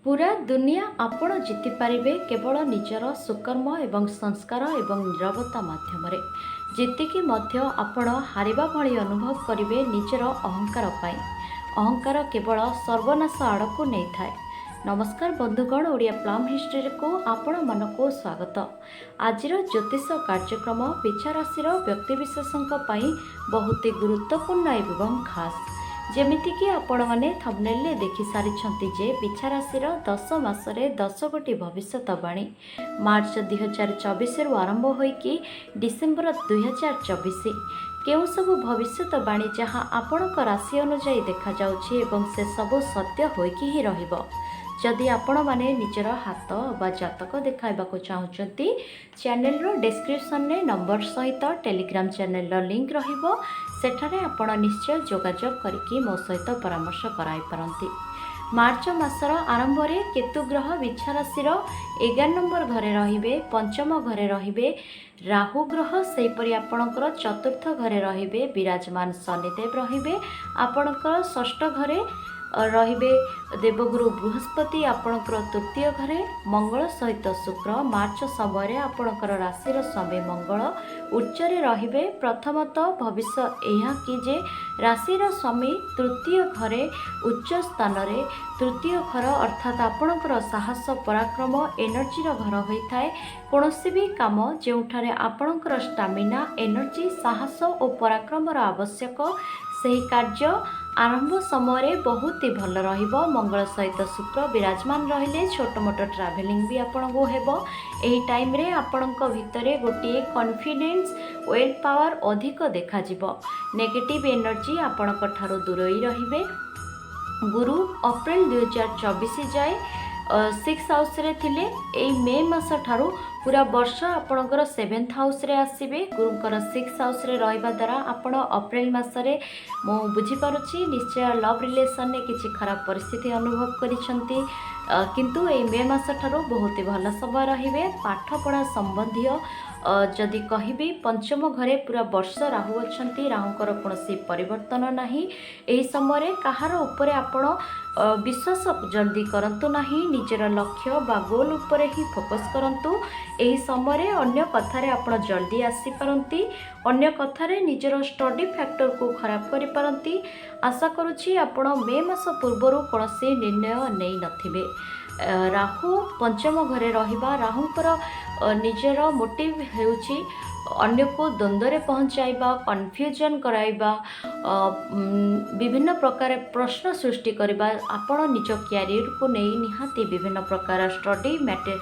ପୁରା ଦୁନିଆ ଆପଣ ଜିତିପାରିବେ କେବଳ ନିଜର ସୁକର୍ମ ଏବଂ ସଂସ୍କାର ଏବଂ ନିରବତା ମାଧ୍ୟମରେ। ଯେତିକି ମଧ୍ୟ ଆପଣ ହାରିବା ଭଳି ଅନୁଭବ କରିବେ ନିଜର ଅହଙ୍କାର ପାଇଁ। ଅହଙ୍କାର କେବଳ ସର୍ବନାଶ ଆଡ଼କୁ ନେଇଥାଏ। ନମସ୍କାର ବନ୍ଧୁଗଣ, ଓଡ଼ିଆ ପ୍ଲାମ୍ ହିଷ୍ଟ୍ରିକୁ ଆପଣମାନଙ୍କୁ ସ୍ୱାଗତ। ଆଜିର ଜ୍ୟୋତିଷ କାର୍ଯ୍ୟକ୍ରମ ବିଛା ରାଶିର ବ୍ୟକ୍ତିବିଶେଷଙ୍କ ପାଇଁ ବହୁତ ଗୁରୁତ୍ୱପୂର୍ଣ୍ଣ ଏବଂ ଖାସ୍। ଯେମିତିକି ଆପଣମାନେ ଥମ୍ବନେଲରେ ଦେଖିସାରିଛନ୍ତି ଯେ ବିଛା ରାଶିର 10 ମାସରେ 10 ଗୋଟି ଭବିଷ୍ୟତବାଣୀ, ମାର୍ଚ୍ଚ 2024ରୁ ଆରମ୍ଭ ହୋଇକି ଡିସେମ୍ବର 2024, କେଉଁ ସବୁ ଭବିଷ୍ୟତବାଣୀ ଯାହା ଆପଣଙ୍କ ରାଶି ଅନୁଯାୟୀ ଦେଖାଯାଉଛି ଏବଂ ସେସବୁ ସତ୍ୟ ହୋଇକି ହିଁ ରହିବ। ଯଦି ଆପଣମାନେ ନିଜର ହାତ ବା ଜାତକ ଦେଖାଇବାକୁ ଚାହୁଁଛନ୍ତି, ଚ୍ୟାନେଲର ଡେସ୍କ୍ରିପସନରେ ନମ୍ବର ସହିତ ଟେଲିଗ୍ରାମ ଚ୍ୟାନେଲର ଲିଙ୍କ ରହିବ। ସେଠାରେ ଆପଣ ନିଶ୍ଚୟ ଯୋଗାଯୋଗ କରିକି ମୋ ସହିତ ପରାମର୍ଶ କରାଇପାରନ୍ତି। ମାର୍ଚ୍ଚ ମାସର ଆରମ୍ଭରେ କେତୁ ଗ୍ରହ ବିଛା ରାଶିର 11 ନମ୍ବର ଘରେ ରହିବେ, ପଞ୍ଚମ ଘରେ ରହିବେ। ରାହୁ ଗ୍ରହ ସେହିପରି ଆପଣଙ୍କର ଚତୁର୍ଥ ଘରେ ରହିବେ, ବିରାଜମାନ ଶନିଦେବ ରହିବେ। ଆପଣଙ୍କର ଷଷ୍ଠ ଘରେ ରହିବେ ଦେବଗୁରୁ ବୃହସ୍ପତି। ଆପଣଙ୍କର ତୃତୀୟ ଘରେ ମଙ୍ଗଳ ସହିତ ଶୁକ୍ର। ମାର୍ଚ୍ଚ ସମୟରେ ଆପଣଙ୍କର ରାଶିର ସ୍ୱାମୀ ମଙ୍ଗଳ ଉଚ୍ଚରେ ରହିବେ। ପ୍ରଥମତଃ ଭବିଷ୍ୟ ଏହା କି ଯେ ରାଶିର ସ୍ୱାମୀ ତୃତୀୟ ଘରେ ଉଚ୍ଚ ସ୍ଥାନରେ। ତୃତୀୟ ଘର ଅର୍ଥାତ୍ ଆପଣଙ୍କର ସାହସ, ପରାକ୍ରମ, ଏନର୍ଜିର ଘର ହୋଇଥାଏ। କୌଣସି ବି କାମ ଯେଉଁଠାରେ ଆପଣଙ୍କର ଷ୍ଟାମିନା, ଏନର୍ଜି, ସାହସ ଓ ପରାକ୍ରମର ଆବଶ୍ୟକ, ସେହି କାର୍ଯ୍ୟ ଆରମ୍ଭ ସମୟରେ ବହୁତ ହି ଭଲ ରହିବ। ମଙ୍ଗଳ ସହିତ ଶୁକ୍ର ବିରାଜମାନ ରହିଲେ ଛୋଟ ମୋଟ ଟ୍ରାଭେଲିଂ ବି ଆପଣଙ୍କୁ ହେବ। ଏହି ଟାଇମ୍ରେ ଆପଣଙ୍କ ଭିତରେ ଗୋଟିଏ କନଫିଡେନ୍ସ, will power ଅଧିକ ଦେଖାଯିବ। ନେଗେଟିଭ୍ ଏନର୍ଜି ଆପଣଙ୍କ ଠାରୁ ଦୂରେଇ ରହିବେ। ଗୁରୁ ଅପ୍ରିଲ 2024 ଯାଏ ସିକ୍ସ ହାଉସ୍ରେ ଥିଲେ। ଏଇ ମେ ମାସ ଠାରୁ ପୁରା ବର୍ଷ ଆପଣଙ୍କର ସେଭେନ୍ଥ ହାଉସ୍ରେ ଆସିବେ। ଗୁରୁଙ୍କର ସିକ୍ସ ହାଉସ୍ରେ ରହିବା ଦ୍ୱାରା ଆପଣ ଅପ୍ରିଲ ମାସରେ, ମୁଁ ବୁଝିପାରୁଛି, ନିଶ୍ଚୟ ଲଭ୍ ରିଲେସନରେ କିଛି ଖରାପ ପରିସ୍ଥିତି ଅନୁଭବ କରିଛନ୍ତି। କିନ୍ତୁ ଏଇ ମେ ମାସ ଠାରୁ ବହୁତ ଭଲ ସମୟ ରହିବେ। ପାଠପଢ଼ା ସମ୍ବନ୍ଧୀୟ ଯଦି କହିବି, ପଞ୍ଚମ ଘରେ ପୁରା ବର୍ଷ ରାହୁ ଅଛନ୍ତି। ରାହୁଙ୍କର କୌଣସି ପରିବର୍ତ୍ତନ ନାହିଁ। ଏହି ସମୟରେ କାହାର ଉପରେ ଆପଣ ବିଶ୍ୱାସ ଜଲ୍ଦି କରନ୍ତୁ ନାହିଁ। ନିଜର ଲକ୍ଷ୍ୟ ବା ଗୋଲ୍ ଉପରେ ହିଁ ଫୋକସ୍ କରନ୍ତୁ। ଏହି ସମୟରେ ଅନ୍ୟ କଥାରେ ଆପଣ ଜଲ୍ଦି ଆସିପାରନ୍ତି। ଅନ୍ୟ କଥାରେ ନିଜର ଷ୍ଟଡି ଫ୍ୟାକ୍ଟରକୁ ଖରାପ କରିପାରନ୍ତି। ଆଶା କରୁଛି ଆପଣ ମେ ମାସ ପୂର୍ବରୁ କୌଣସି ନିର୍ଣ୍ଣୟ ନେଇନଥିବେ। ରାହୁ ପଞ୍ଚମ ଘରେ ରହିବା, ରାହୁଙ୍କର ନିଜର ମୋଟିଭ୍ ହେଉଛି ଅନ୍ୟକୁ ଦ୍ୱନ୍ଦ୍ୱରେ ପହଞ୍ଚାଇବା, କନଫ୍ୟୁଜନ୍ କରାଇବା, ବିଭିନ୍ନ ପ୍ରକାର ପ୍ରଶ୍ନ ସୃଷ୍ଟି କରିବା। ଆପଣ ନିଜ କ୍ୟାରିୟରକୁ ନେଇ ନିହାତି ବିଭିନ୍ନ ପ୍ରକାର ଷ୍ଟଡି ମ୍ୟାଟେ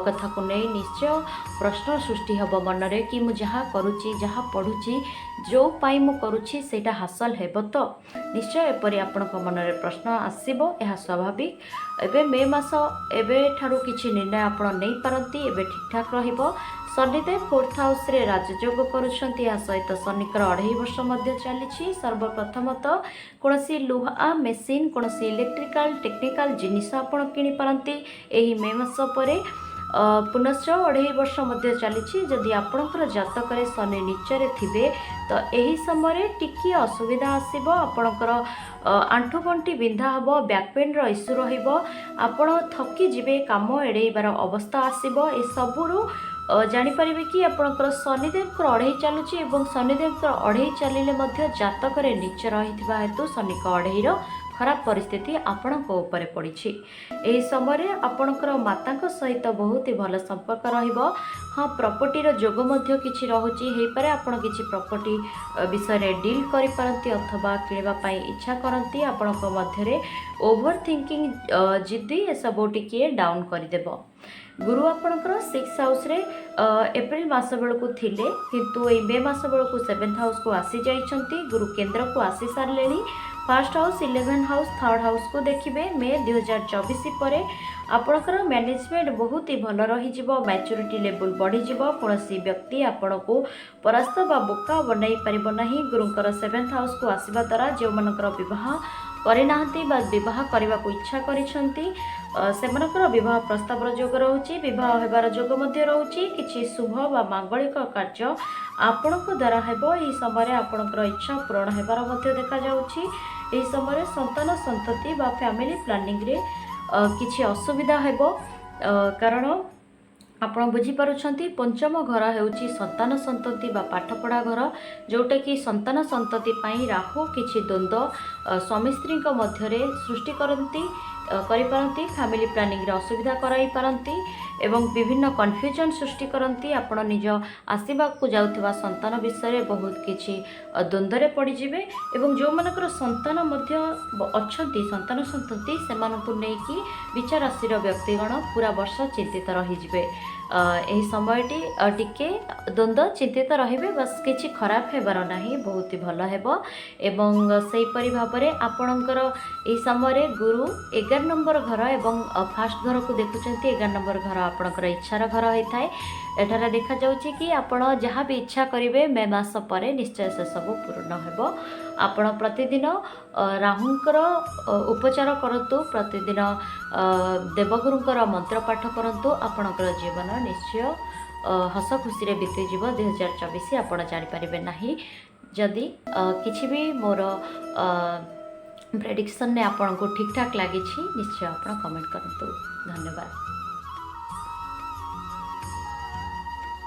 କଥାକୁ ନେଇ ନିଶ୍ଚୟ ପ୍ରଶ୍ନ ସୃଷ୍ଟି ହେବ ମନରେ କି ମୁଁ ଯାହା କରୁଛି, ଯାହା ପଢ଼ୁଛି, ଯେଉଁ ପାଇଁ ମୁଁ କରୁଛି, ସେଇଟା ହାସଲ ହେବ ତ? ନିଶ୍ଚୟ ଏପରି ଆପଣଙ୍କ ମନରେ ପ୍ରଶ୍ନ ଆସିବ, ଏହା ସ୍ୱାଭାବିକ। ଏବେ ମେ ମାସ ଏବେଠାରୁ କିଛି ନିର୍ଣ୍ଣୟ ଆପଣ ନେଇପାରନ୍ତି। ଏବେ ଠିକ୍ଠାକ୍ ରହିବ। ଶନିଦେବ ଫୋର୍ଥ ହାଉସ୍ରେ ରାଜଯୋଗ କରୁଛନ୍ତି। ଏହା ସହିତ ଶନିଙ୍କର ଅଢ଼େଇ ବର୍ଷ ମଧ୍ୟ ଚାଲିଛି। ସର୍ବପ୍ରଥମତଃ କୌଣସି ଲୁହା ମେସିନ୍, କୌଣସି ଇଲେକ୍ଟ୍ରିକାଲ ଟେକ୍ନିକାଲ ଜିନିଷ ଆପଣ କିଣିପାରନ୍ତି ଏହି ମେ ମାସ ପରେ। ପୁନଶ୍ଚ ଅଢ଼େଇ ବର୍ଷ ମଧ୍ୟ ଚାଲିଛି। ଯଦି ଆପଣଙ୍କର ଜାତକରେ ଶନି ନୀଚରେ ଥିବେ, ତ ଏହି ସମୟରେ ଟିକିଏ ଅସୁବିଧା ଆସିବ। ଆପଣଙ୍କର ଆଣ୍ଠୁଗଣ୍ଠି ବିନ୍ଧା ହେବ, ବ୍ୟାକ୍ ପେନ୍ର ଇସ୍ୟୁ ରହିବ, ଆପଣ ଥକି ଯିବେ, କାମ ଏଡ଼େଇବାର ଅବସ୍ଥା ଆସିବ। ଏସବୁରୁ ଜାଣିପାରିବେ କି ଆପଣଙ୍କର ଶନିଦେବଙ୍କର ଅଢ଼େଇ ଚାଲୁଛି ଏବଂ ଶନିଦେବଙ୍କର ଅଢ଼େଇ ଚାଲିଲେ ମଧ୍ୟ ଜାତକରେ ନୀଚ ରହିଥିବା ହେତୁ ଶନିଙ୍କ ଅଢ଼େଇର ଖରାପ ପରିସ୍ଥିତି ଆପଣଙ୍କ ଉପରେ ପଡ଼ିଛି। ଏହି ସମୟରେ ଆପଣଙ୍କର ମାତାଙ୍କ ସହିତ ବହୁତ ହି ଭଲ ସମ୍ପର୍କ ରହିବ। ହଁ, ପ୍ରପର୍ଟିର ଯୋଗ ମଧ୍ୟ କିଛି ରହୁଛି। ହେଇପାରେ ଆପଣ କିଛି ପ୍ରପର୍ଟି ବିଷୟରେ ଡିଲ୍ କରିପାରନ୍ତି ଅଥବା କିଣିବା ପାଇଁ ଇଚ୍ଛା କରନ୍ତି। ଆପଣଙ୍କ ମଧ୍ୟରେ ଓଭର ଥିଙ୍କିଂ, ଜିଦ୍ଦି ଏସବୁ ଟିକିଏ ଡାଉନ୍ କରିଦେବ। ଗୁରୁ ଆପଣଙ୍କର ସିକ୍ସ ହାଉସ୍ରେ ଏପ୍ରିଲ ମାସ ବେଳକୁ ଥିଲେ, କିନ୍ତୁ ଏଇ ମେ ମାସ ବେଳକୁ ସେଭେନ୍ଥ ହାଉସ୍କୁ ଆସିଯାଇଛନ୍ତି। ଗୁରୁ କେନ୍ଦ୍ରକୁ ଆସି ସାରିଲେଣି। First house, 11 house, third ହାଉସ୍କୁ ଦେଖିବେ। ମେ 2024 ପରେ ଆପଣଙ୍କର ମ୍ୟାନେଜମେଣ୍ଟ ବହୁତ ହି ଭଲ ରହିଯିବ। ମ୍ୟାଚୁରିଟି ଲେବୁଲ୍ ବଢ଼ିଯିବ। କୌଣସି ବ୍ୟକ୍ତି ଆପଣଙ୍କୁ ପରାସ୍ତ ବା ବୋକା ବନାଇ ପାରିବ ନାହିଁ। ଗୁରୁଙ୍କର ସେଭେନ୍ଥ ହାଉସ୍କୁ ଆସିବା ଦ୍ୱାରା ଯେଉଁମାନଙ୍କର ବିବାହ କରିନାହାନ୍ତି ବା ବିବାହ କରିବାକୁ ଇଚ୍ଛା କରିଛନ୍ତି, ସେମାନଙ୍କର ବିବାହ ପ୍ରସ୍ତାବର ଯୋଗ ରହୁଛି। ବିବାହ ହେବାର ଯୋଗ ମଧ୍ୟ ରହୁଛି। କିଛି ଶୁଭ ବା ମାଙ୍ଗଳିକ କାର୍ଯ୍ୟ ଆପଣଙ୍କ ଦ୍ୱାରା ହେବ। ଏହି ସମୟରେ ଆପଣଙ୍କର ଇଚ୍ଛା ପୂରଣ ହେବାର ମଧ୍ୟ ଦେଖାଯାଉଛି। ଏହି ସମୟରେ ସନ୍ତାନ ସନ୍ତତି ବା ଫ୍ୟାମିଲି ପ୍ଲାନିଂରେ କିଛି ଅସୁବିଧା ହେବ, କାରଣ ଆପଣ ବୁଝିପାରୁଛନ୍ତି, ପଞ୍ଚମ ଘର ହେଉଛି ସନ୍ତାନ ସନ୍ତତି ବା ପାଠପଢ଼ା ଘର, ଯେଉଁଟାକି ସନ୍ତାନ ସନ୍ତତି ପାଇଁ ରାହୁ କିଛି ଦ୍ୱନ୍ଦ୍ୱ ସ୍ୱାମୀ ସ୍ତ୍ରୀଙ୍କ ମଧ୍ୟରେ ସୃଷ୍ଟି କରିପାରନ୍ତି, ଫ୍ୟାମିଲି ପ୍ଲାନିଂରେ ଅସୁବିଧା କରାଇ ପାରନ୍ତି ଏବଂ ବିଭିନ୍ନ କନଫ୍ୟୁଜନ୍ ସୃଷ୍ଟି କରନ୍ତି। ଆପଣ ନିଜ ଆସିବାକୁ ଯାଉଥିବା ସନ୍ତାନ ବିଷୟରେ ବହୁତ କିଛି ଦ୍ୱନ୍ଦ୍ୱରେ ପଡ଼ିଯିବେ ଏବଂ ଯେଉଁମାନଙ୍କର ସନ୍ତାନ ମଧ୍ୟ ଅଛନ୍ତି, ସନ୍ତାନ ସନ୍ତତି, ସେମାନଙ୍କୁ ନେଇକି ବିଛା ରାଶିର ବ୍ୟକ୍ତିଗଣ ପୁରା ବର୍ଷ ଚିନ୍ତିତ ରହିଯିବେ। ଏହି ସମୟଟି ଟିକେ ଦ୍ୱନ୍ଦ୍ୱ, ଚିନ୍ତିତ ରହିବେ, ବାସ୍, କିଛି ଖରାପ ହେବାର ନାହିଁ, ବହୁତ ହି ଭଲ ହେବ। ଏବଂ ସେହିପରି ଭାବରେ ଆପଣଙ୍କର ଏହି ସମୟରେ ଗୁରୁ 11 ନମ୍ବର ଘର ଏବଂ ଫାଷ୍ଟ ଘରକୁ ଦେଖୁଛନ୍ତି। 11 ନମ୍ବର ଘର ଆପଣଙ୍କର ଇଚ୍ଛାର ଘର ହୋଇଥାଏ। ଏଠାରେ ଦେଖାଯାଉଛି କି ଆପଣ ଯାହା ବି ଇଚ୍ଛା କରିବେ, ମେ ମାସ ପରେ ନିଶ୍ଚୟ ସେସବୁ ପୂର୍ଣ୍ଣ ହେବ। ଆପଣ ପ୍ରତିଦିନ ରାହୁଙ୍କର ଉପଚାର କରନ୍ତୁ, ପ୍ରତିଦିନ ଦେବଗୁରୁଙ୍କର ମନ୍ତ୍ର ପାଠ କରନ୍ତୁ, ଆପଣଙ୍କର ଜୀବନ ନିଶ୍ଚୟ ହସ ଖୁସିରେ ବିତିଯିବ 2024, ଆପଣ ଜାଣିପାରିବେ ନାହିଁ। ଯଦି କିଛି ବି ମୋର ପ୍ରେଡ଼ିକ୍ସନ୍ରେ ଆପଣଙ୍କୁ ଠିକ୍ଠାକ୍ ଲାଗିଛି, ନିଶ୍ଚୟ ଆପଣ କମେଣ୍ଟ କରନ୍ତୁ। ଧନ୍ୟବାଦ।